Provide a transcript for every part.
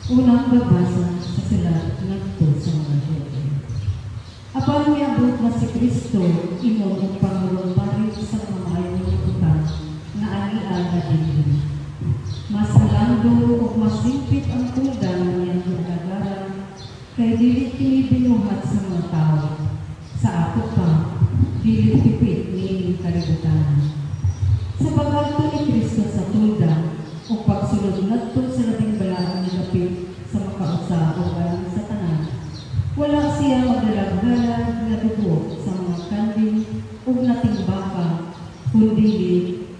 Unang pagbasa sa sulat ngadto sa mga Hebreo. Apan miabot na si Kristo ingon og pangulong pari sa mga maayong butang nga ania na dinhi. Mas halangdong ug mas hingpit ang tolda nga iyang gialagaran kay dili kini binuhat sa mga tawo. Sa ato pa, dili tipik niining kalibutan. Sa pag-adto ni Kristo sa tolda ug pagsulod ngadto sa labing balaan nga dapit sa makausa ug alang sa tanan, wala siya magdalag halad nga dugo sa mga kanding ug nating baka, kundi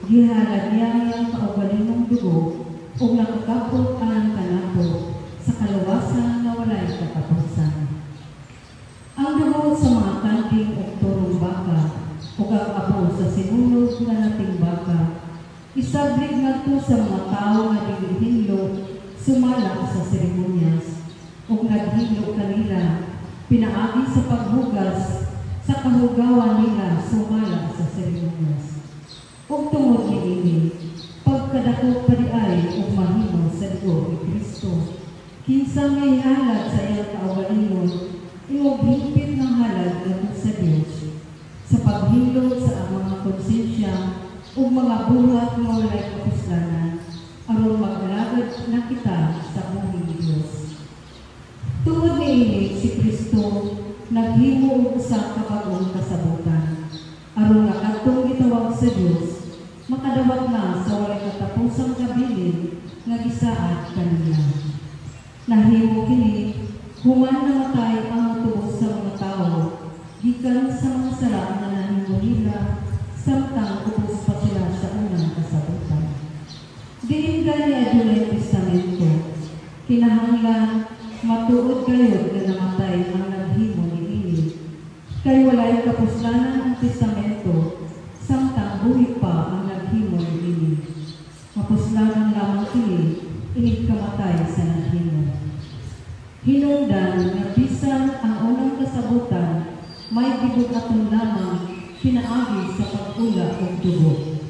gihalad niya ang iyang kaugalingong dugo ug nakakabot alang kanato sa kaluwasan nga walay katapusan. Ang dugo sa mga kanding ug turong baka ug ang abo sa sinunog nga nating baka isablig ngadto sa mga tawo nga dili hinlo sumala sa seremonyas ug naghilo kanila pinaagi sa paghugas sa kahugawan nila sumala sa seremonyas. Ug tungod niini, pagkadako pa diay og mahimo sa dugo ni Kristo, kinsa may halad sa iyang kaugalingon ingog hingpit nga halad ngadto sa Dios sa paghilo sa mga konsensya ug mga buhat nga walay kapuslanan aron mag-alagad na kita sa buhing Dios. Tungod niini, si Kristo naghimo og usa ka bag-ong kasabutan aron nga kadtong gitawag sa Dios makadawat na sa walay katapusang kabilin nga gisaad kaniya. Nahimo kini human namatay ang motubos sa mga tawo gikan sa mga sala nga nahimo nila samtang ubos pa sila sa unang kasabutan. Diin gani adunay testamento, kinahanglan matuod gayud nga namatay ang naghimo niini. Kay walay kapuslanan ang testamento samtang buhi pa ang naghimo niini. Mapuslanan lamang kini inig kamatay sa naghimo. Hinungdan nga bisan ang unang kasabutan may gibug-aton lamang pinaagi sa pag-ula og dugo.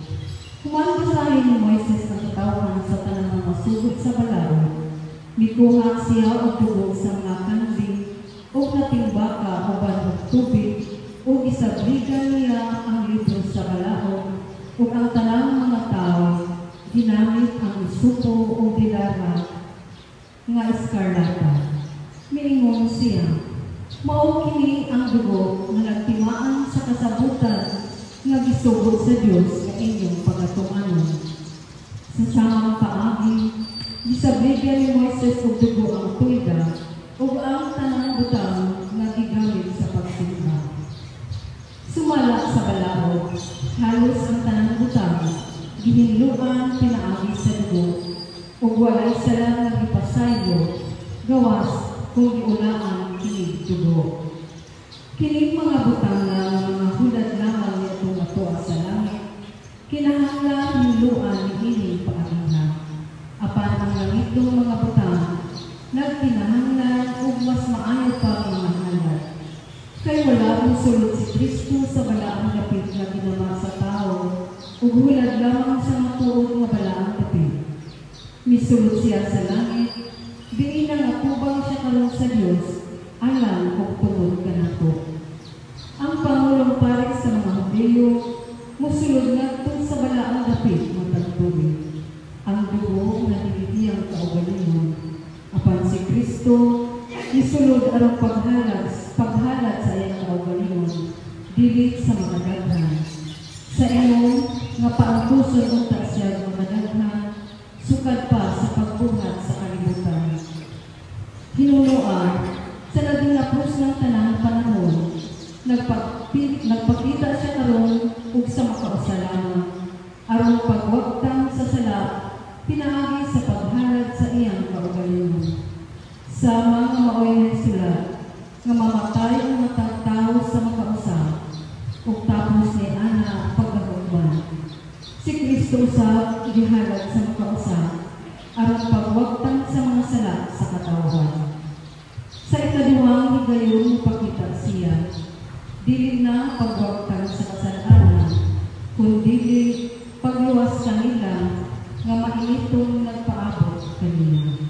Human basahin ni Moises ang katawhan sa tanang mga sugod sa balaod, mikuha siya og dugo sa mga kanding ug nating baka uban og tubig ug isabligan niya ang libro sa balaod ug ang tanang mga tawo ginamit ang isupo o dilara nga eskarlata. Miingon siya, "Mao kini ang dugo nga nagtimaan sa kasabutan nga gisugod sa Dios nga inyong pagatumanon." Sa samang paagi, gisabligan ni Moises og dugo ang tolda ug ang tanang butang nga gigamit sa pagsimba. Sumala sa balaod, halos ang tanang butang gihinluan pinaagi sa dugo ug walay sala nga gipasaylo gawas kung giulaan kini dugo. Kining mga butang nga mga hulad lamang niadtong atoa sa langit, kinahanglan hinluan niini paagiha. Apan ang langitnong mga butang nagkinahanglan og mas maayo pa mga halad. Kay wala mosulod si Kristo sa balaang dapit nga ginama sa tao ug hulad lamang sa matuod nga balaang dapit. Misulod siya sa langit, diin nangatubang siya karon sa Dios alang ug tungod kanato. Ang pangulong pari sa mga Hudiyo mosulod ngadto sa balaang dapit matag tuig. Ang dugo nga dili iyang kaugalingon. Apan si Kristo misulod aron paghalad sa iyang kaugalingon dili sa mga daghan. Sa ingon nga paantuson unta siya mga daghan sukad pa sa pagbuhat sa kalibutan. Hinunoa, sa naging napos ng tanang panahon, nagpakita siya karon ug sa makausa lamang aron pagwagtang sa sala pinaagi sa paghalad sa iyang kaugalingon. Sa mga maoy nagsulat nga mamatay ang matag tawo sa makausa ug tapos ni ana pagkahugman. Si Kristo usab gihalad sa makausa aron pagwagtang sa mga sala sa katawhan. Sa ikaduhang higayon mopakita siya, dili na pagwagtang sa kasal-anan, kundi pagluwas kanila nga mainiton nagpaabot kaniya.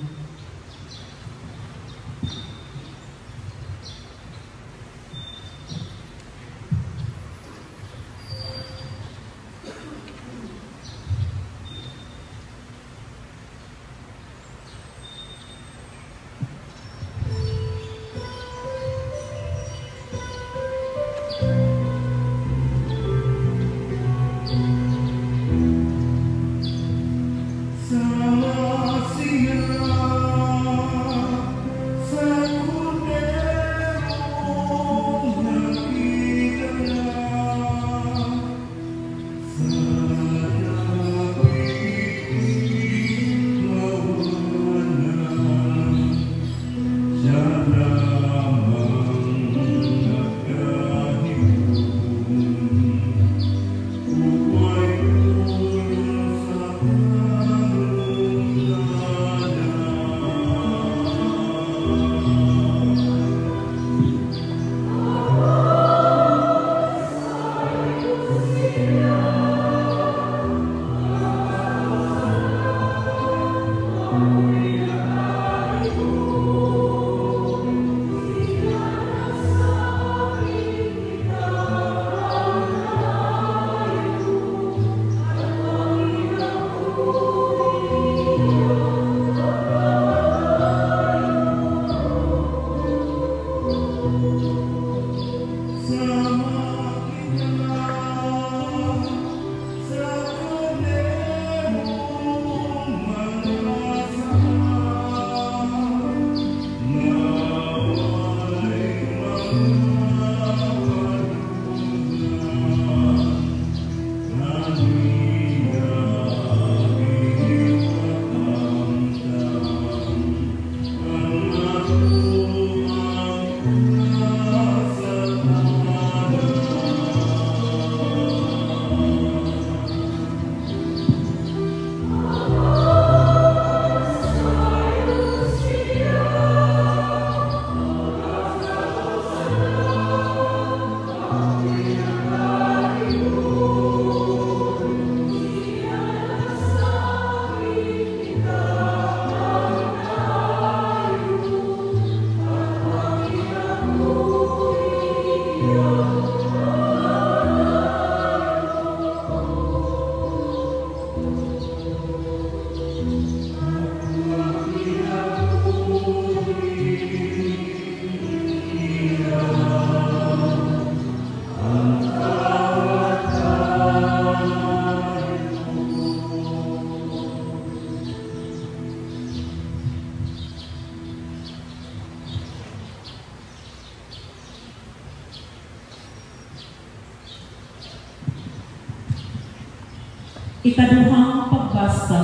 Ikaduhang pagbasa,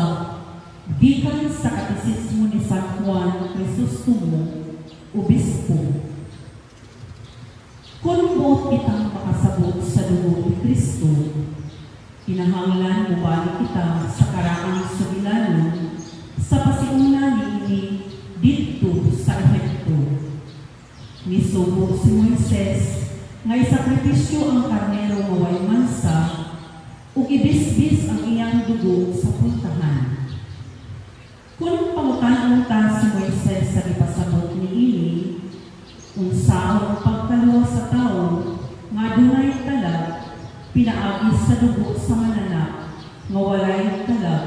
gikan sa Katisismo ni San Juan Crisostomo, Obispo. Kung buot kitang makasabot sa dugo ni Kristo, kinahanglan mobalik kita sa karaang sugilanon sa pasiuna niini didto sa Ehipto. Misugo si Moises nga isakripisyo ang karnero nga way mansa ug ibisbis ang iyang dugo sa pultahan. Kung pangutan-on ta si Moises sa gipasabot niini, unsaon pagkaluwas sa tawo nga dunay kalag pinaagi sa dugo sa mananap nga walay kalag,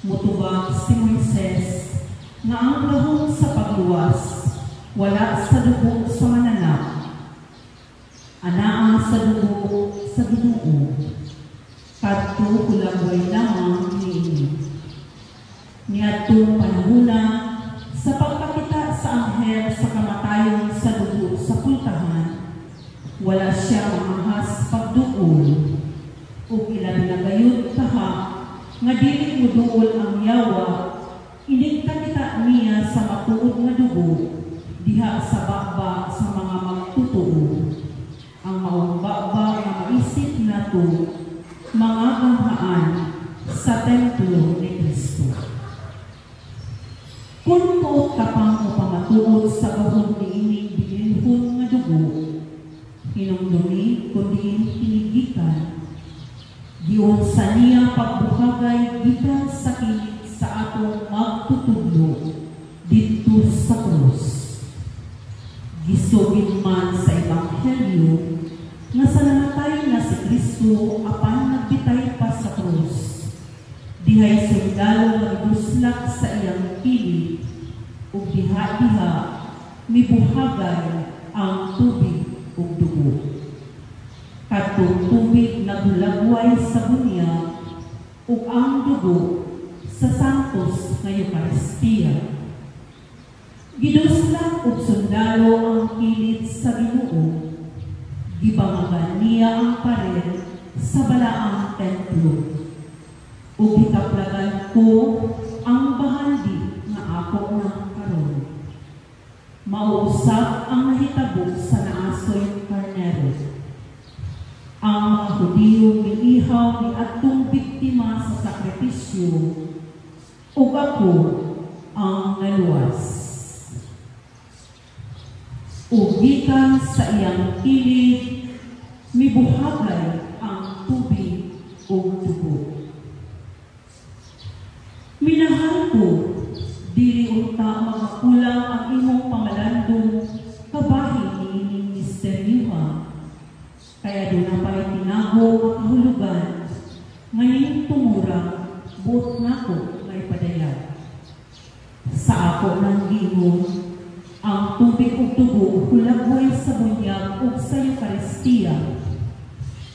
mutubag si Moises nga ang gahom sa pagluwas wala sa dugo sa mananap, anaa sa dugo sa Ginoo. Kadto hulagway lamang niini. Niadtong panahona sa pagpakita sa anghel sa kamatayon sa dugo sa pultahan, wala siya mamahas pagduol, ug ilabi na gayud kaha nga dili moduol ang yawa, inig kakita niya sa matuod nga dugo diha sa baba sa mga magtutuo. Ang maong baba nga maisip nato mga ganghaan sa templo ni Kristo. Kung tuot ka pang mapamatuod sa gahom niining bililhon nga dugo, hinumdumi kun diin kinigikan, giunsa niya pagbuhagay gikan sa kilid sa atong magtutudlo didto sa krus. Gisugid man sa Ebanghelyo nga sa namatay na si Kristo apan nagbitay pa sa krus, dihay sundalo nga giduslak sa iyang kilid, ug diha-diha mibuhagay ang tubig ug dugo. Kadtong tubig naghulagway sa bunya ug ang dugo sa Santos nga Eukaristiya. Giduslak og sundalo ang kilid sa Ginoo, gibangagan niya ang pared sa balaang templo, ug gikaplagan ko ang bahandi nga ako na karon. Mauusap ang nahitabo sa naasoy karnero. Ang mga Hudiyo miihaw ni adtong biktima sa sakripisyo, ug ako ang naluwas. Ug gikan sa iyang kilid mibuhagay ang tubig ug dugo. Minahal ko Dili unta magmakulang ang imong pamalandong kabahin niining misteryuha. Kay aduna pa'y tinago nga kahulugan nga ning tungura buot nako nga ipadayag. Sa ako nang giingon, ang tubig ug dugo hulagway sa bunyag ug sa Eukaristiya.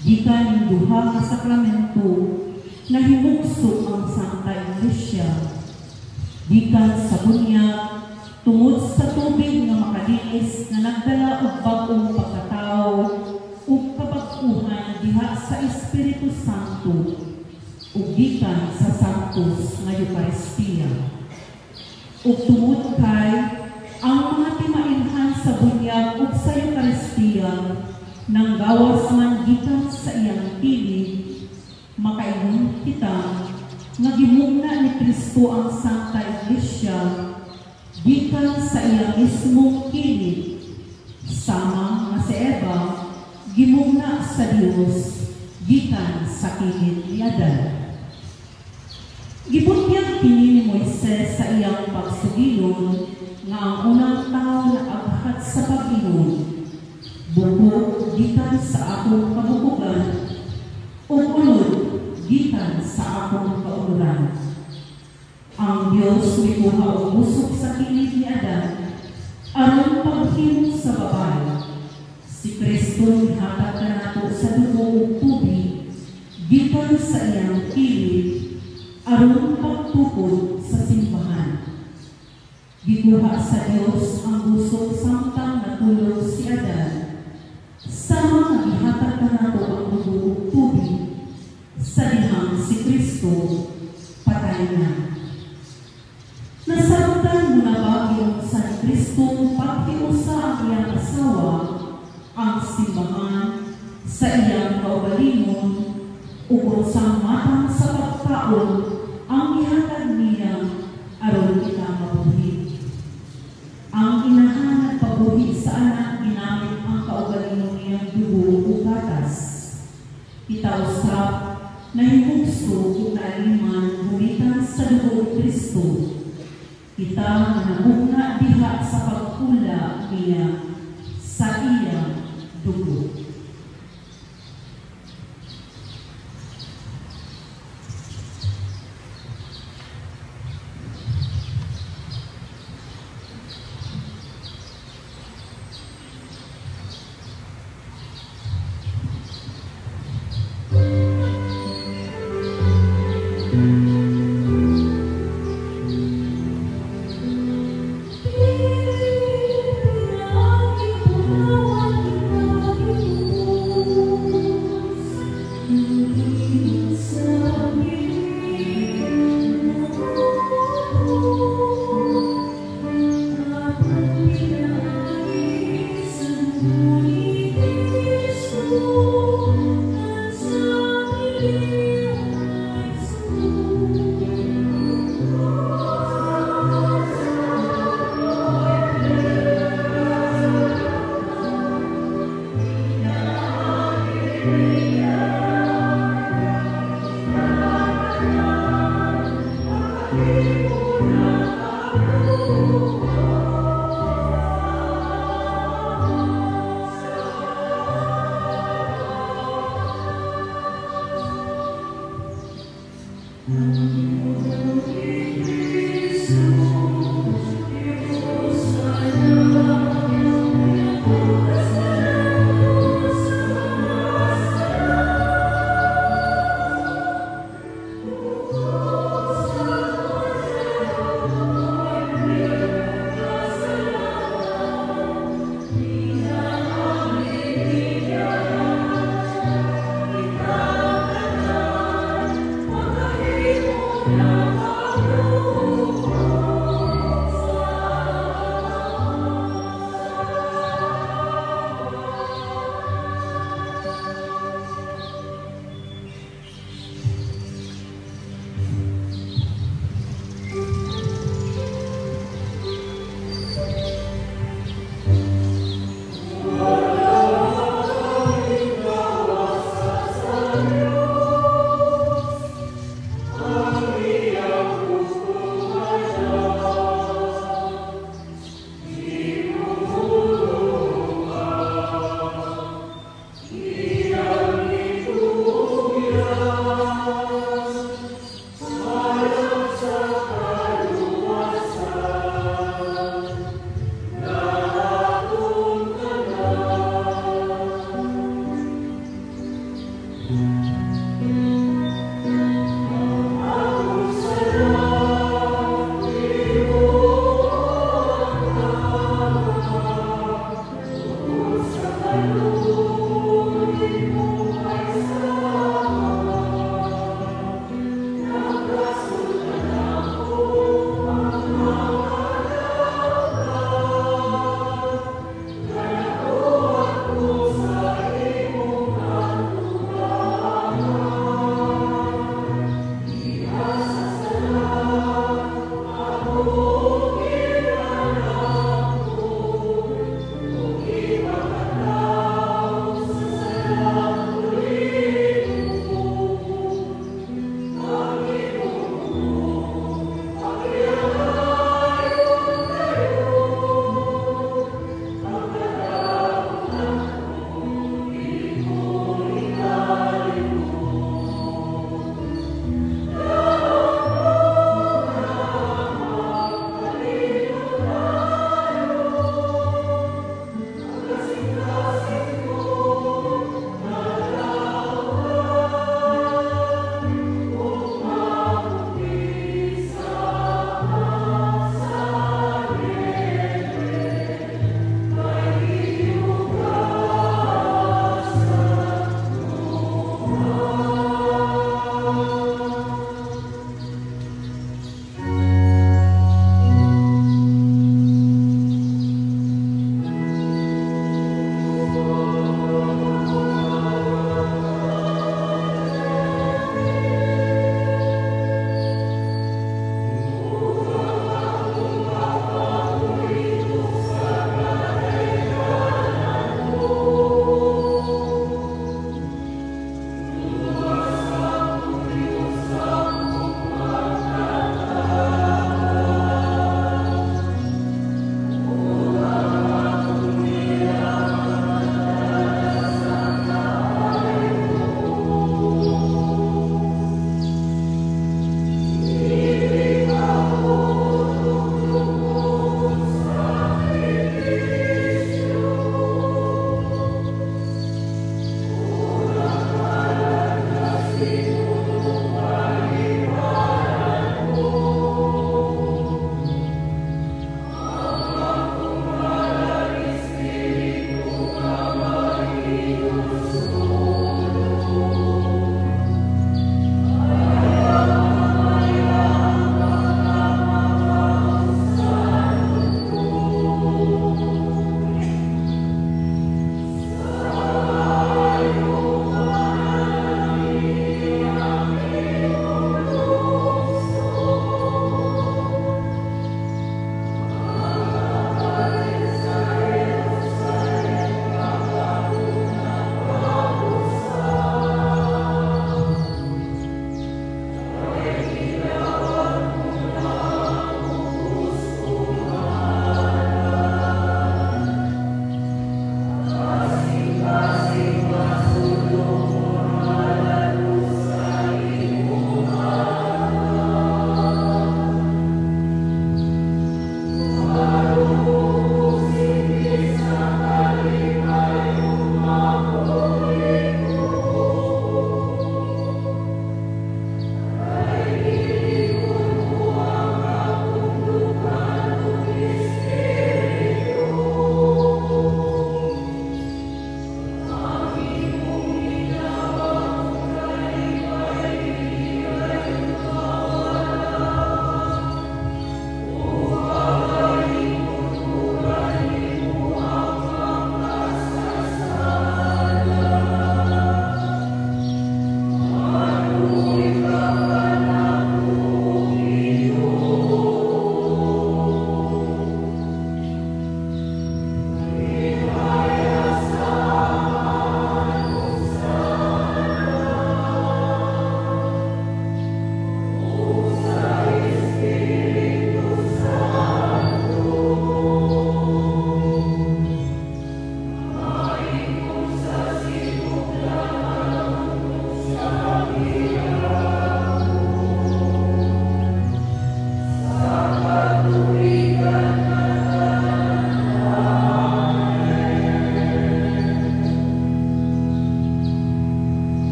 Gikan ning duha ka sakramento nahimugso ang Santa Iglesia. Gikan sa bunyag tungod sa tubig nga makalinis nga nagdala og bag-ong pagkatao ug kabag-uhan diha sa Espiritu Santo ug gikan sa Santos nga Eukaristiya. Ug tungod kay ang mga timailhan sa bunyag ug sa Eukaristiya nang gawas man gikan sa iyang kilid, makaingon kita nga gimugna ni Kristo ang Santa Iglesia gikan sa iyang mismong kilid, sama nga si Eva gimugna sa Dios gikan sa kilid ni Adan. Gibunyag kini ni Moises sa iyang pagsugilon nga ang unang tawo na aghat sa pag-ingon, bukog gikan sa akong kabukugan ug ulod gikan sa akong kauloran. Ang Dios mikuha og busok sa kilid ni Adan aron paghimo sa babae. Si Kristo mihatag kanato sa dugo ug tubig gikan sa iyang kilid aron pagtukod sa simbahan. Gikuha sa Dios ang busok samtang natulog si Adan, sama nga gihatag kanato ang dugo ug tubig sa dihang si Kristo patay na. Nasabtan mo na ba giunsa ni Kristo paghiusa ang iyang asawa, ang simbahan, sa iyang kaugalingon, ug unsang matang sa pagkaon ang gihatag niya aron kita mabuhi? Ang inahan nagpabuhi sa anak ginamit ang kaugalingon niyang dugo ug gatas. Kita usab nahimugso ug naaliman gumikan sa dugo ni Kristo. Kita nga namugna diha sa pagpula niya sa iyang dugo.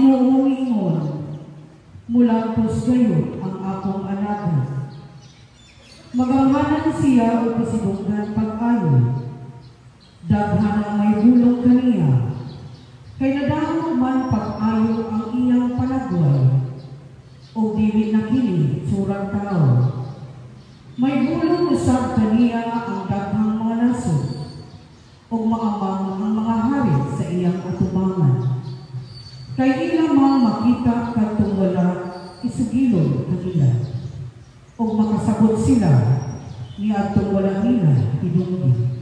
Ginoo miingon, "Mulagtos gayud ang akong alagad. Magamhanan siya ug pasidunggan pag-ayo. Daghan ang may bulong kaniya, kay nadahom man pag-ayo ang iyang panagway, ug dili na kini tsurang tawo. May bulong usab kaniya ang daghang mga nasod, ug maamang ang mga hari sa iyang atubangan. Kay ila mang makita kadtong wala isugilon kanila, ug makasabot sila niadtong wala nila hidunggi."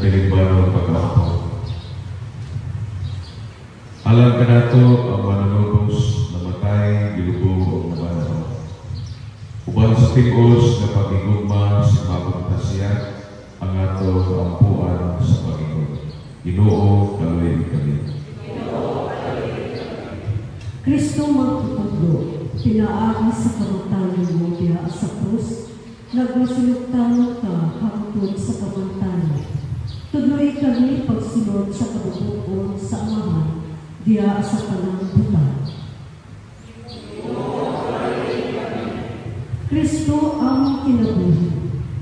Nagtilimbano pag-ampo. Alang kanato ang manunubos, namatay, gilubong ug nabanhaw. Uban sa tig-os nga paghigugma, simabot ta siya ang atong ampuan sa Panginoon. Ginoo, kaluoyi kami. Kristo magtutudlo, pinaagi sa kamatayon mo diha sa krus, nagmasinugtanon ka hangtod sa kamatayon. Tudloi kami pagsunod sa kabubut-on sa Amahan diha sa tanang butang. Kristo among kinabuhi,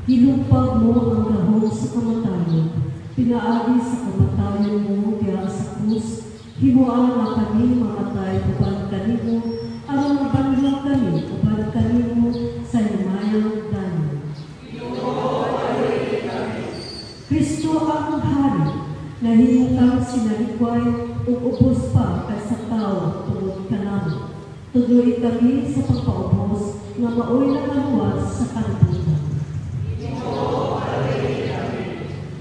gilupag mo ang gahom sa kamatayon, pinaagi sa kamatayon mo diha sa krus, himuan nga kami mamatay uban kanimo, aron mabanhaw kami uban kanimo sa himayang dayon. Kristo ang hari, nahimutang sinalikway ug ubos pa kaysa tawo tungod kanamo. Tudloi kami sa pagpaubos nga maoy nakaluwas sa kalibutan.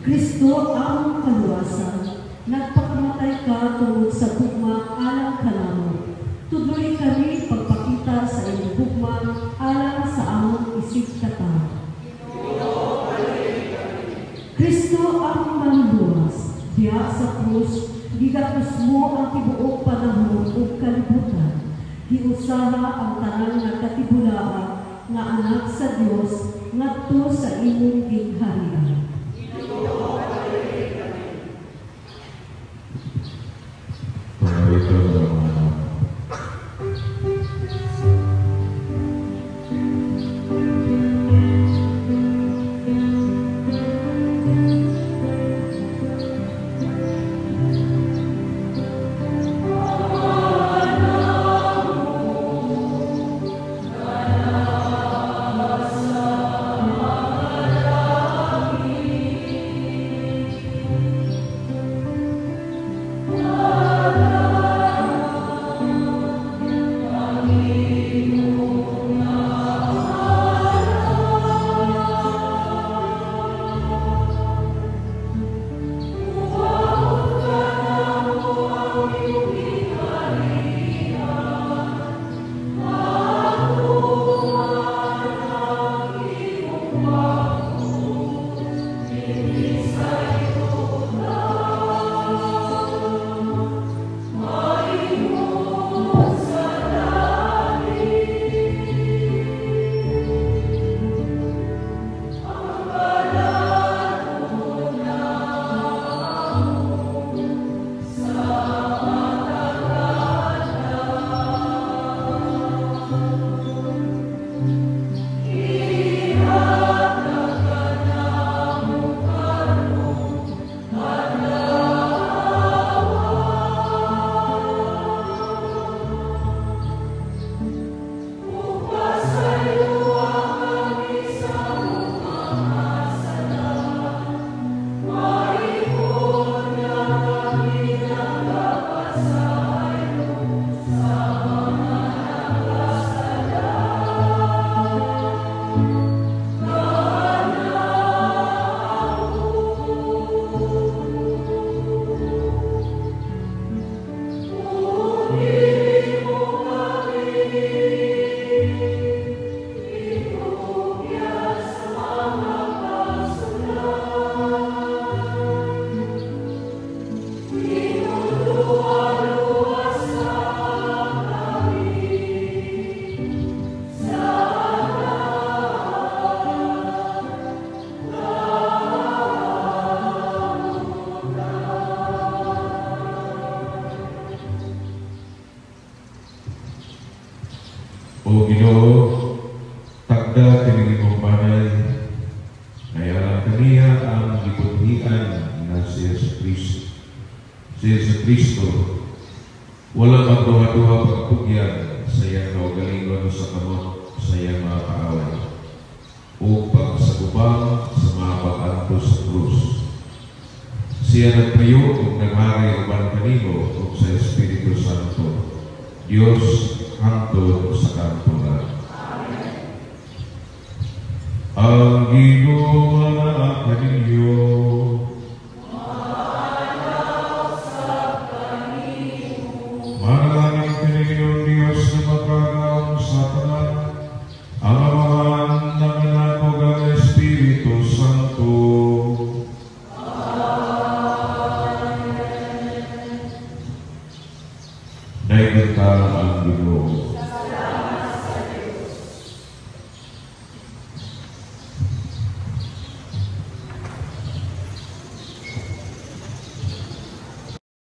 Kristo ang kaluwasan, nagpakamatay ka tungod sa gugma alang kanamo. Tudloi kami pagpakita sa imong gugma alang sa among isig katawo. Kristo ang manluluwas, diha sa krus, gigapos mo ang tibuok panahon ug kalibutan. Giusaha ang tanan nga katibulaa nga anak sa Dios ngadto sa imong gingharian. Pangawiton ang mga anak. O Ginoo, tagda kining imong banay, nayalang kaniya ang gibudhian na si Jesu Cristo. Si Jesu Cristo, wala magduha-duha pagtugyan sa iyang kaugalingon sa kamot sa iyang mga kaaway, o pagsagubang sa mga pag-antos sa krus. Siya nagpayo ug naghari uban kanimo ug sa Espiritu Santo, Dios hangtod sa kamtuoran. Ang Ginoo naa kaninyo.